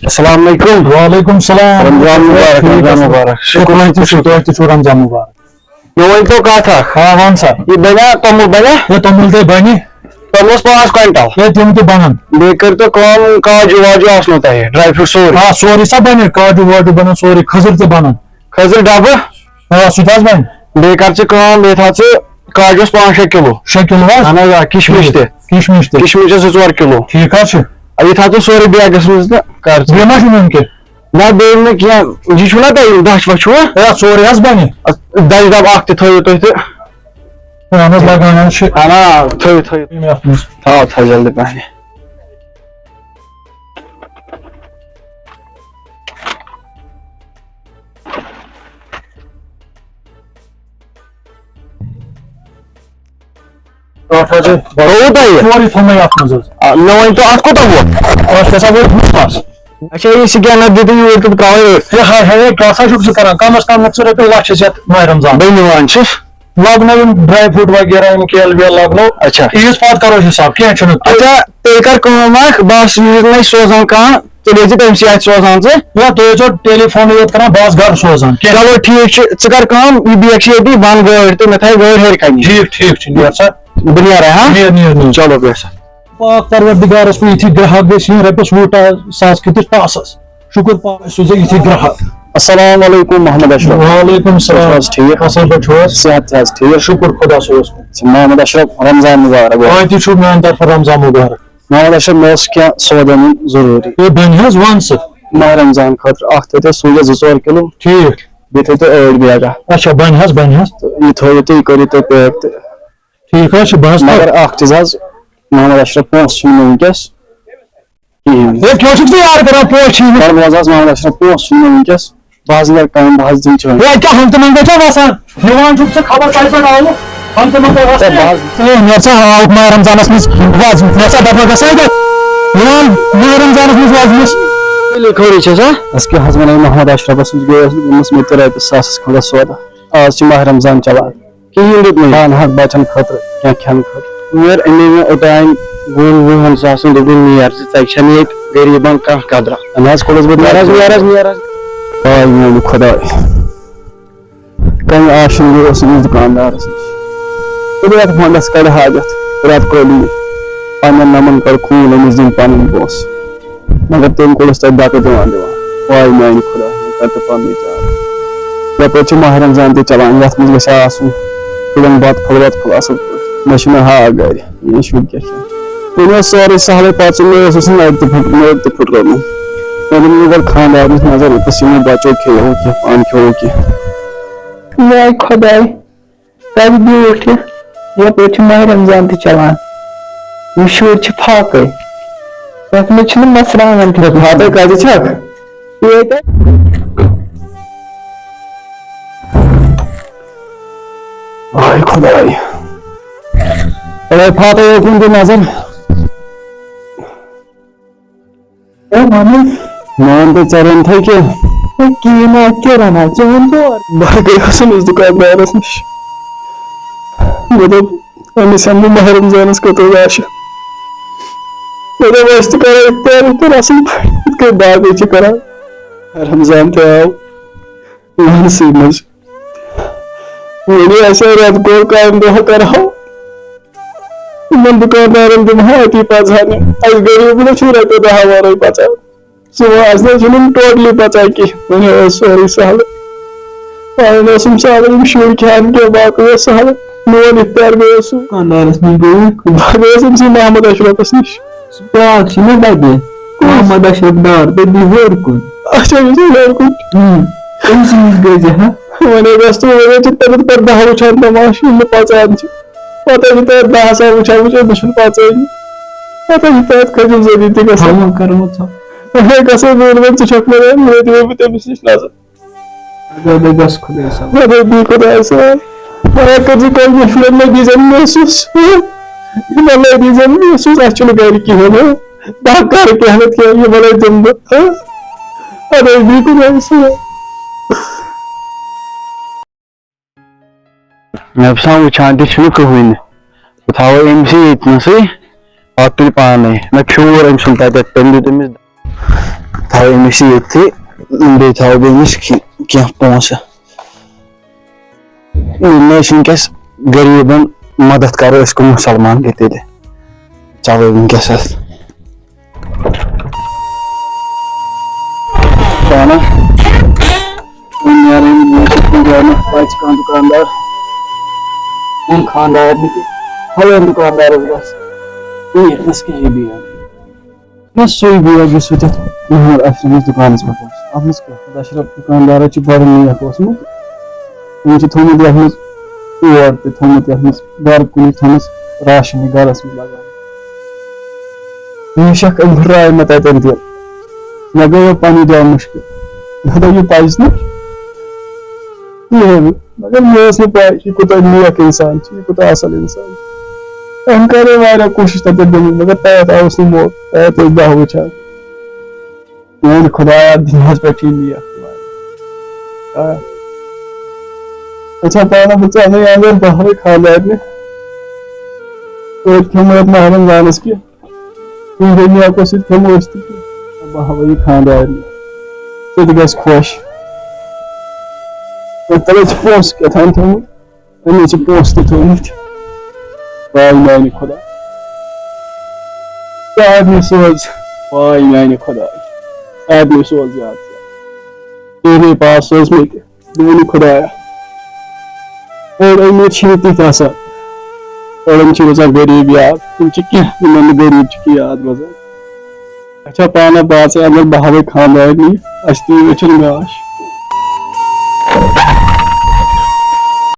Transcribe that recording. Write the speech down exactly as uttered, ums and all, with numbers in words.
السلام علیکم۔ وعلیکم السلام۔ رمضان مبارک، ٹھیٖک رمضان حظ۔ مبارک۔ ہے، شُکُر، تۄہہِ تہِ چھُو، شُکُر۔ تۄہہِ تہِ چھُو رمضان مبارک۔ مےٚ ؤنۍ تو کَتھ اَکھ۔ آ، وَن سا۔ یہِ بَنیٛا توٚمُل بَنیٛا؟ ہے، توٚمُل تے بَنہِ۔ توٚملَس پانٛژھ کویِنٹَل۔ ہے، تِم تہِ بَنَن۔ بیٚیہِ کٔرۍ تو کٲم، کاجوٗ واجوٗ آسنو تۄہہِ، ڈرٛاے فرٛوٗٹ سورُے۔ آ، سورُے سا بَنہِ، کاجوٗ واجوٗ بَنَن سورُے، کھٔزٕر تہِ بَنَن۔ کھٔزٕر ڈَبہٕ؟ آ، سُہ تہِ حظ بَنہِ۔ بیٚیہِ کَر ژٕ کٲم، بیٚیہِ تھاو ژٕ کاجوٗس پانٛژھ شےٚ کِلوٗ۔ شےٚ کِلوٗ حظ؟ اَہَن حظ، آ، کِشمِش تہِ۔ کِشمِش تہِ۔ کِشمِش چھِ زٕ ژور کِلوٗ۔ ٹھیٖک حظ چھُ۔ آ، یہِ تھاو ژٕ سورُے بیگَس منٛز تہٕ کَر ژٕ۔ بیٚیہِ ما چھُ نیُن کینٛہہ؟ نہ، بیٚیہِ نہٕ کینٛہہ۔ یہِ چھُو نا تۄہہِ یِم دَچھ وَچھ چھُوٕ؟ ہے، سورُے حظ بَنہِ۔ اَتھ دَچھ ڈَبہٕ اَکھ تہِ تھٲیِو تُہۍ تہٕ۔ اَہَن حظ، لَگان حظ چھِ۔ اَہَن آ، تھٲیِو، تھٲیِو۔ یِم اَتھ منٛز۔ تھاو، تھاو جلدی پَہَن۔ اَتھ حظ چھِ تھوٚوُ تۄہہِ یہِ؟ سورُے تھوٚومُت اَتھ منٛز حظ۔ آ، مےٚ ؤنۍ تو، اَتھ کوٗتاہ ووت؟ اَتھ ہسا ووت وُہ ساس۔ اچھا، یہِ سکینر دِتہٕ یوٗرۍ تہٕ بہٕ ترٛاوَے أتھۍ۔ ہے، ہاے، ہاے، ہے، کیٛاہ سا چھُکھ ژٕ کران؟ کَمس کَم ہیٚکھ ژٕ رۄپیہِ لَچھ ہیٚتھ یَتھ ماہِ رمضان؟ بہٕ نِوان چھُس۔ لَگنٲوِم ڈراے فروٗٹ وغیرہ، یِم کیل ویل لَگنو۔ اچھا۔ عیٖذ پَتہٕ کَرو حِساب، کینٛہہ چھُنہٕ۔ اچھا، تیٚلہِ کر کٲم اَکھ، بہٕ آسہٕ یہِ نَے سوزان کانٛہہ، تیٚلہِ ٲسۍ زِ تٔمۍ سٕے اَتھِ سوزان ژٕ۔ یا تُہۍ ٲسۍزیو ٹیلی فونٕے یوت کران، بہٕ آسہٕ گرٕ سوزان۔ کینٛہہ۔ چلو ٹھیٖک چھُ، ژٕ کر کٲم، یہِ بیگ چھِ ییٚتی، بنٛد گٲڑۍ تہٕ مےٚ تھایہِ گٲڑۍ ہیٚرِ کَنہِ۔ ٹھیٖک، ٹھیٖک چھُ، نیر سا۔ بہٕ نیرٕ، ہا؟ نیر، نیر، نیر۔ چلو بیٚہہ سا۔ پاک پروردگارس کُن یِتھی گراہک گٔژھۍ یِن رۄپیس وُہ ساس کِتِس ٹاسس۔ شُکُر پاک سوٗزے یِتھی گراہک۔ السلام علیکم محمد اشرف۔ وعلیکم السلام۔ تُہۍ چھِو حظ ٹھیٖک؟ اصل پٲٹھۍ چھِو حظ؟ صحت تہِ حظ ٹھیٖک۔ شُکُر خۄدا صٲبس کُن۔ محمد اشرف، رمضان مبارک۔ تۄہہِ تہِ چھُو میانہِ طرفہٕ رمضان مبارک۔ محمد اشرف، مےٚ اوس کینٛہہ سودا نیُن ضروٗری۔ ہے، بَنہِ حظ، وَن ژٕ۔ ماہِ رمضان خٲطرٕ اکھ تھٲیتو سوٗزِتھ زٕ ژور کِلوٗ۔ ٹھیٖک۔ بیٚیہِ تھٲیتو ٲٹۍ بیگا۔ اچھا، بَنہِ حظ، بَنہِ حظ۔ تہٕ یہِ تھٲیِو تُہۍ، یہِ کٔرِو تُہۍ پیک تہٕ۔ ٹھیٖک حظ چھُ، بہٕ حظ مگر تھاوٕ۔ اکھ چیٖز حظ، محمد اشرف، پونٛسہٕ چھُنہٕ مےٚ وٕنکیٚس کِہیٖنۍ۔ ہے، کیٛاہ چھُکھ ژٕ یارٕ کران؟ پونٛسہٕ چھِی نہٕ۔ وَلہٕ بوز حظ، محمد اشرف، پونٛسہٕ چھُنہٕ مےٚ وٕنکیٚس۔ بہٕ حظ نیرٕ کامہِ، بہٕ حظ دِمہٕ چٲنۍ۔ ہے، کیٛاہ ہنٛگتہٕ منٛگے چھا وَسان؟ یِوان چھُکھ ژٕ خبر کَتہِ پٮ۪ٹھ آوُکھ؟ ہنٛگتہٕ منٛگے وَسان۔ ہے، بہٕ حظ۔ ہے، نیر سا، آوُکھ ماہِ رمضانَس منٛز وَزنَس۔ نیر سا، دَپان گژھان کیٛاہ؟ یِوان ماہِ رمضانَس منٛز وَزنَس۔ تیٚلہِ خٲرٕے چھےٚ سا؟ اَسہِ کیٛاہ حظ وَنَے، محمد اشرفَس نِش گٔیوس بہٕ، دوٚپمَس، مےٚ تہِ رۄپیَس ساسَس کھنٛڈَس سودا۔ آز چھِ ماہِ رمضان چلان۔ کِہیٖنۍ دیُت نہٕ۔ پانہٕ ہَتھ بَچَن خٲطرٕ، کینٛہہ کھٮ۪نہٕ خٲطرٕ۔ مگر أمۍ مےٚ اوٚتام وُہَن وُہَن ساسَن دوٚپُن، نیر ژٕ، ژےٚ چھَنہٕ ییٚتہِ غریٖبَن کانٛہہ قدرا۔ أمۍ حظ کوٚڑُس بہٕ نیر حظ، نیر حظ، نیر حظ۔ واے میٛانہِ خۄداے۔ کَمہِ آشہِ منٛز اوس أمِس دُکاندارَس نِش۔ ییٚلہِ یَتھ وَنٛدَس کَڑِ حاجَت، رٮ۪تہٕ کٲلی، پنٛنٮ۪ن نَمَن کَڑٕ خوٗن، أمِس دِنۍ پَنٕنۍ پونٛسہٕ۔ مگر تٔمۍ کوٚرُس تَتہِ دَکہٕ دِوان دِوان۔ واے میٛانہِ خۄدایہِ، کَر تہٕ پَنٕنُے چارٕ۔ یَپٲرۍ چھِ ماہِ رمضان تہِ چَلان، یَتھ منٛز گژھِ ہا آسُن پھٕلَن بَتہٕ پھوٚل وَتہٕ پھوٚل اَصٕل پٲٹھۍ۔ مےٚ چھُنہٕ ہاکھ گَرِ، یہِ چھُ وٕنکیٚس کھیوٚن۔ وۄنۍ اوس سورُے سہلٕے، پَتہٕ ژوٚل مےٚ، اوسُس نہٕ اَتہِ تہِ پھُٹ، مےٚ تہِ پھُٹروومُت۔ مےٚ دوٚپ، یہِ گوٚو خانٛدارنِس نظر، ییٚتَس یِمو بَچو کھیٚیو کینٛہہ، پانہٕ کھیوٚو کینٛہہ۔ واے خۄداے، کَتہِ بیوٗٹھ یہِ؟ یَپٲرۍ چھُ ماہِ رمضان تہِ چَلان۔ یِم شُرۍ چھِ فاقَے۔ یَتھ منٛز چھِنہٕ مَژراوان تہِ۔ ہے، فاطے کَتہِ چھَکھ؟ ییٚتہِ۔ ہاے خۄداے۔ اے فاطے، یوکُن دِ نظر۔ اے مامی۔ مےٚ وَن تہٕ، ژےٚ رَنتھٕے کینٛہہ؟ ہے، کِہیٖنۍ نہٕ، اَتہِ کیٛاہ رَنہٕ ہا؟ ژٕ وَن تور۔ بہٕ گٔیوس أمِس دُکاندارَس نِش۔ مےٚ دوٚپ، أمِس ہٮ۪مہٕ بہٕ ماہِ رمضانَس خٲطرٕ راشن۔ مےٚ دوٚپ، أسۍ تہِ کَرو اِفطار وِفطار اَصٕل پٲٹھۍ، یِتھ کٔنۍ باقٕے چھِ کَران۔ رمضان تہِ آو وَنسٕے منٛز۔ وۄنۍ آسہِ ہا رٮ۪تہٕ کول کامہِ دۄہ کَرہو، یِمَن دُکاندارَن دِمہو أتی پَژہَن۔ اَسہِ غریٖبَن چھُنہٕ رۄپیہِ دَہ وَرٲے پَژان۔ ژٕ وَن، اَسہِ نہ حظ چھُنہٕ totally پَژان کینٛہہ۔ وۄنۍ اوس سورُے سہلٕے۔ پَرُن اوسُم سہلٕے، یِم شُرۍ کھٮ۪ن کینٛہہ، باقٕے اوس سہلٕے۔ میون اِفطار گٔیوس سُہ۔ دُکاندارَس نِش گوٚوُکھ۔ بہٕ گٔیوس أمۍ سٕے محمد اشرفَس نِش۔ سُہ بیٛاکھ چھُ مےٚ تَتہِ۔ کُس؟ محمد اشرف ڈار، تٔتی ہیوٚر کُن۔ اچھا، یُس یہِ ہیوٚر کُن۔ اۭں۔ أمۍ سٕے نِش گٔے زِ ہا۔ وۄنۍ گژھِ تہٕ وۄنۍ ٲسۍ تَتٮ۪تھ پَتہٕ دَہ وٕچھان تماشہٕ، یِم نہٕ پَژان چھِ۔ پَتہٕ چھِ تَتھ دَہ آسان وٕچھان، وٕچھان، مےٚ چھُنہٕ پَژٲنی۔ پَتہٕ چھِ تَتھ کھٔجِم ذٔریعہٕ تہِ گژھان۔ ہاں، کَرمو ژھۄپ۔ وۄنۍ گژھو میٛٲنۍ، وۄنۍ ژٕ چھَکھ مےٚ وۄنۍ، وۄنۍ دِمے بہٕ تٔمِس نِش نظر۔ اَدٕ، اَدٕ، گژھ خۄدایَس حوالہٕ۔ اَدٕ، بِہِو خۄدایَس حوالہٕ۔ وۄنۍ کٔرۍزِ کٲم، یہِ چھُنہٕ مےٚ دیٖزٮ۪ن محسوٗس۔ یہِ مَہ لَگہِ دیٖزٮ۪ن محسوٗس، اَسہِ چھُنہٕ گَرِ کِہیٖنۍ، ہہ؟ بہٕ کَرٕ کینٛہہ نَتہٕ کینٛہہ، یہِ مَہ لَگہِ دِمہٕ بہٕ، ہہ؟ اَدٕ، بِہِو خۄدایَس حوالہٕ۔ مےٚ باسان، وٕچھان تہِ چھُنہٕ کٕہٕنۍ۔ بہٕ تھاوَے أمۍ سٕے ییٚتہِ نَسٕے، پَتہٕ تُلہِ پانَے۔ مےٚ پھیوٗر أمۍ سُنٛد تَتٮ۪تھ، تٔمۍ دیُت أمِس۔ تھاو أمِس یہِ ییٚتھی، بیٚیہِ تھاوو بہٕ أمِس کینٛہہ، کینٛہہ پونٛسہٕ۔ ییٚلہِ نہٕ أسۍ وٕنکیٚس غریٖبن مدد کرو، أسۍ کٕم مُسلمان گٔے تیٚلہِ؟ چلو وٕنکیٚس حظ۔ پانہ وۄنۍ نیران، وۄنۍ چھِ کُنہِ جایہِ نہٕ پَتہٕ کانٛہہ دُکاندار، یِم خانٛدار نہٕ کینٛہہ، پھلٲنۍ دُکاندارَس گژھ، یہِ ییٚتہِ نَس کِہیٖنۍ بیگ۔ نہ سُے بیگ یُس وٕنکیٚس محمد اشرفس دُکانَس پٮ۪ٹھ اوس۔ اَتھ منٛز کیٛاہ؟ محمد اشرف دُکاندارَس چھُ بَڑٕ نیک اوسمُت۔ تٔمۍ چھُ تھوٚومُت یَتھ منٛز اور تہِ تھوٚومُت، یَتھ منٛز گَرٕ کُنہِ تھوٚومُت راشن یہِ گَرَس منٛز لَگان۔ بے شک أمۍ ہُرراے مےٚ تَتٮ۪ن تہِ۔ مےٚ گوٚو پَنُن دِل مُشکِل۔ مےٚ دوٚپ، یہِ پَزِ نہٕ کِہیٖنۍ۔ مگر مےٚ ٲس نہٕ پَے، یہِ کوٗتاہ نیک اِنسان چھُ، یہِ کوٗتاہ اَصٕل اِنسان چھُ۔ أمۍ کَرے واریاہ کوٗشِش تَتٮ۪تھ دِنٕچ، مگر تَتٮ۪تھ آوُس نہٕ موقعہٕ، تَتٮ۪تھ ٲسۍ دَہ وٕچھان۔ میانہِ خۄدایا، دُنیاہَس پٮ۪ٹھ چھِ یہِ نیک تہِ واریاہ۔ آ۔ اچھا، پانہٕ بہٕ ژٕ اَنَے اَنَے بہوٕے خانٛدارنہِ۔ توتہِ کھٮ۪مو یَتھ ماہِ رمضانَس کینٛہہ۔ کُنہِ دۄہ نیکو سۭتۍ کھٮ۪مو أسۍ تہِ کینٛہہ۔ بہوٕے خانٛدارنہِ۔ سُہ تہِ گژھِ خۄش۔ وۄنۍ تَلے چھِ پونٛسہٕ کیٛاہ تام تھٲومٕتۍ۔ أمِس چھِ پونٛسہٕ تہِ تھٲومٕتۍ۔ واے میانہِ خۄدا۔ واے میانہِ خۄدا۔ واے سوز یاد۔ تیرے پاس سوز مےٚ تہِ۔ میانہِ خۄدایا۔ اور أمِس چھِ تِتھۍ آسان۔ اور یِم چھِ روزان غریٖب یاد۔ یِم چھِ کینٛہہ، یِمن نہٕ غریٖب چھِ کینٛہہ یاد روزان۔ اچھا پانہ باژے اگر بہوے خانٛدارنہِ، اَسہِ تہِ أچھن گاش۔